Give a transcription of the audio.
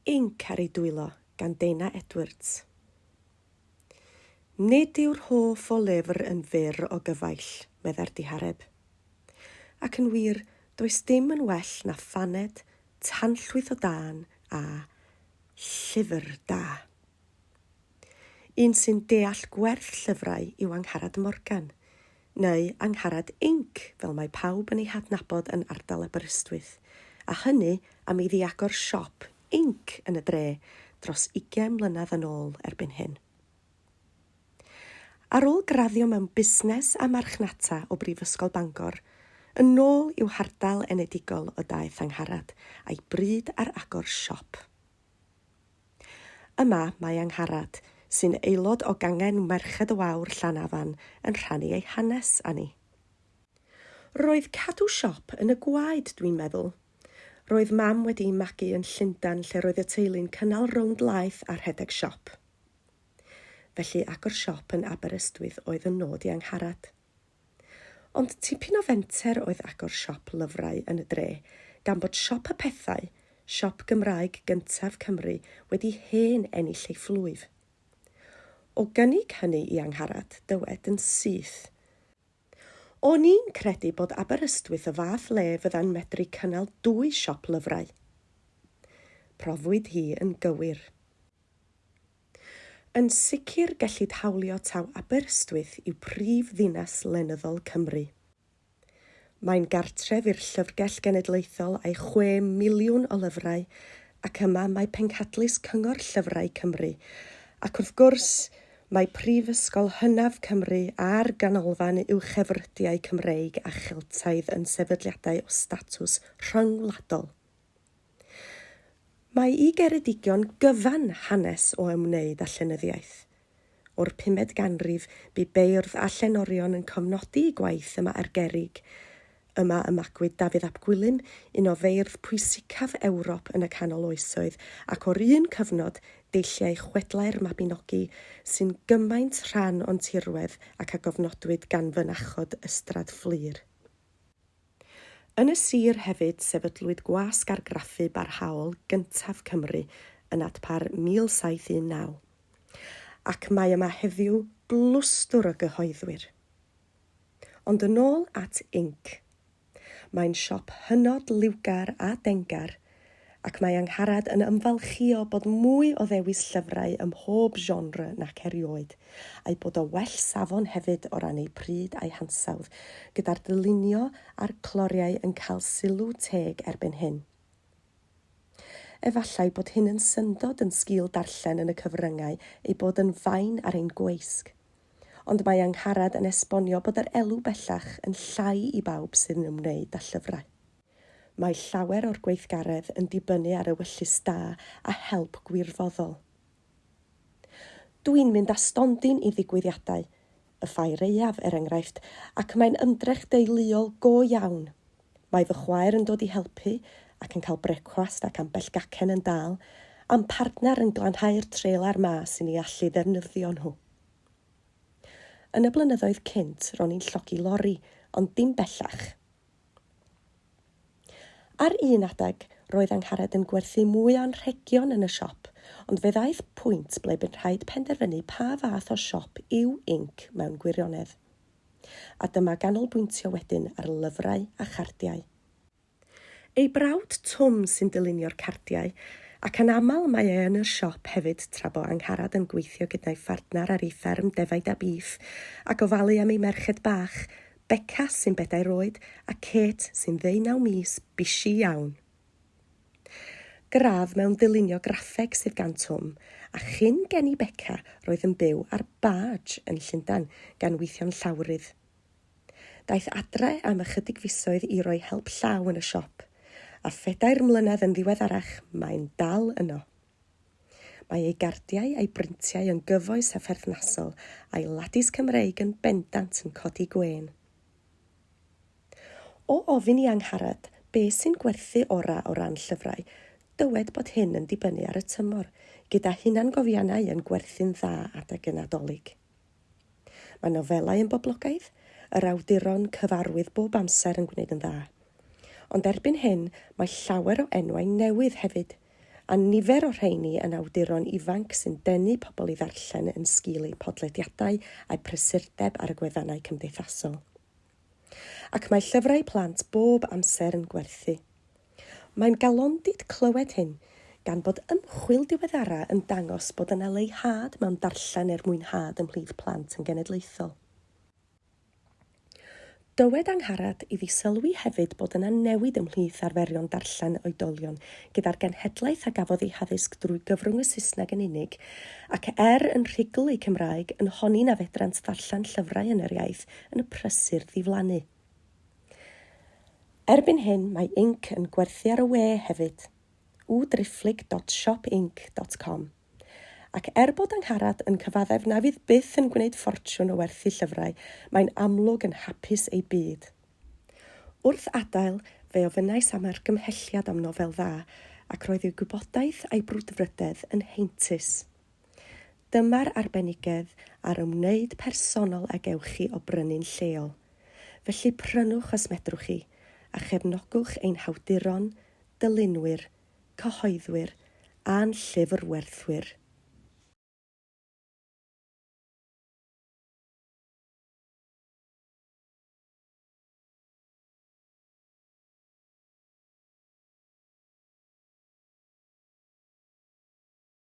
Inc ar ei dwylo gan Dana Edwards. Nid yw'r hoff o lyfr yn fyr o gyfaill, meddai'r dihareb. Ac yn wir, does dim yn well na phaned, tanllwyth o dân a llyfr da. Un sy'n deall gwerth llyfrau yw Angharad Morgan, neu Angharad Inc fel mae pawb yn ei hadnabod yn ardal Aberystwyth, a hynny am iddi agor siop inc yn y dre dros ugain mlynedd yn ôl erbyn hyn. Ar ôl graddio mewn Busnes a Marchnata o Brifysgol Bangor, yn ôl i'w hardal enedigol y daeth Angharad a'i bryd ar agor siop. Yma mae Angharad, sy'n aelod o gangen Merched y Wawr Llanafan, yn rhannu ei hanes â ni. Roedd cadw siop yn y gwaed dwi'n meddwl. Roedd mam wedi'i magu yn Llundain lle roedd y teulu'n cynnal rownd laeth a rhedeg siop. Felly agor siop yn Aberystwyth oedd y nod i Angharad. Ond tipyn o fenter oedd agor siop lyfrau yn y dre, gan bod Siop y Pethau, siop Gymraeg gyntaf Cymru, wedi hen ennill ei phlwyf. O gynnig hynny i Angharad, dywed yn syth. O'n i'n credu bod Aberystwyth y fath le fydda'n medru cynnal dwy siop lyfrau. Profwyd hi yn gywir. Yn sicr gellid hawlio taw Aberystwyth yw prif ddinas lenyddol Cymru. Mae'n gartref i'r Llyfrgell Genedlaethol a'i 6 miliwn o lyfrau, ac yma mae pencadlys Cyngor Llyfrau Cymru, ac wrth gwrs, mae Prifysgol hynaf Cymru a'r Ganolfan Uwchefrydiau Cymreig a Cheltaidd yn sefydliadau o statws rhyngwladol. Mae i Geredigion gyfan hanes o ymwneud â llenyddiaeth. O'r pumed ganrif, bu beirdd a llenorion yn cofnodi eu gwaith yma ar gerrig. Yma y magwyd Dafydd ap Gwilym, un o feirdd pwysicaf Ewrop yn y Canol Oesoedd, ac o'r un cyfnod, deilliai chwedlau'r Mabinogi, sy'n gymaint rhan o'n tirwedd ac a gofnodwyd gan fynachod Ystrad Fflur. Yn y sir hefyd sefydlwyd gwasg argraffu barhaol gyntaf Cymru yn adpar 1719, ac mae yma heddiw glwstwr o gyhoeddwyr. Ond yn ôl at Inc. Mae'n siop hynod liwgar a dengar, ac mae Angharad yn ymfalchïo bod mwy o ddewis llyfrau ym mhob genre nac erioed, a'u bod o well safon hefyd o ran eu pryd a'u hansawdd, gyda'r dylunio a'r cloriau yn cael sylw teg erbyn hyn. Efallai bod hyn yn syndod yn sgil darllen yn y cyfryngau ei bod yn fain ar ein gweisg. Ond mae Angharad yn esbonio bod yr elw bellach yn llai i bawb sydd yn ymwneud â llyfrau. Mae llawer o'r gweithgaredd yn dibynnu ar ewyllys da a help gwirfoddol. Dw i'n mynd â stondin i ddigwyddiadau, y Ffair Aeaf, er enghraifft, ac mae'n ymdrech deuluol go iawn. Mae fy chwaer yn dod i helpu ac yn cael brecwast ac ambell gacen yn dal, a'm partner yn glanhau'r trelar mas i ni allu ddefnyddio nhw. Yn y blynyddoedd cynt, ro'n i'n llogi lori, ond dim bellach. Ar un adeg, roedd Angharad yn gwerthu mwy o anrhegion yn y siop, ond fe ddaeth pwynt ble bu'n rhaid penderfynu pa fath o siop yw Inc mewn gwirionedd. A dyma ganolbwyntio wedyn ar lyfrau a chardiau. Ei brawd Twm sy'n dylunio'r cardiau, ac yn aml mae e yn y siop hefyd tra bo Angharad yn gweithio gyda'i phartner ar ei fferm defaid a bîff, a gofalu am ei merched bach, Beca, sy'n bedair oed, a Kate, sy'n ddeunaw mis, bishi iawn. Gradd mewn dylunio graffeg sydd gan Twm, a chyn geni Beca roedd yn byw ar barge yn Llundain, gan weithio'n llawrydd. Daeth adre am ychydig fisoedd i roi help llaw yn y siop, a phedair mlynedd yn ddiweddarach mae'n dal yno. Mae ei gardiau a'i brintiau yn gyfoes a pherthnasol, a'i ladis Cymreig yn bendant yn codi gwên. O ofyn i Angharad be sy'n gwerthu ora o ran llyfrau, dywed bod hyn yn dibynnu ar y tymor, gyda hunangofiannau yn gwerthu'n dda adeg y Nadolig. Mae nofelau yn boblogaidd, yr awduron cyfarwydd bob amser yn gwneud yn dda. Ond erbyn hyn, mae llawer o enwau newydd hefyd. A nifer o'r rheini yn awduron ifanc sy'n denu pobl i ddarllen yn sgil eu podlediadau a'u prysurdeb ar y gwefannau cymdeithasol. Ac mae llyfrau plant bob amser yn gwerthu. Mae'n galondid clywed hyn, gan bod ymchwil diweddara yn dangos bod yna leihad mewn darllen er mwynhad ymhlith plant yn genedlaethol. Dywed Angharad iddi sylwi hefyd bod yna newid ymhlith arferion darllen oedolion gyda'r genhedlaeth a gafodd ei haddysg drwy gyfrwng y Saesneg yn unig, ac er yn rhugl eu Cymraeg, yn honni na fedrant ddarllen llyfrau yn yr iaith yn prysur ddiflannu. Erbyn hyn mae Inc yn gwerthu ar y we hefyd, www dot shopinc dot com. Ac er bod Angharad yn cyfaddef na fydd byth yn gwneud ffortiwn o werthu llyfrau, mae'n amlwg yn hapus ei byd. Wrth adael, fe ofynnais am argymhelliad am nofel dda, ac roedd ei gwybodaeth a'i brwdfrydedd yn heintus. Dyma'r arbenigedd a'r ymwneud personol a gewch chi o brynu'n lleol. Felly prynwch os medrwch chi, a chefnogwch ein hawduron, dylunwyr, cyhoeddwyr a'n llyfrwerthwyr.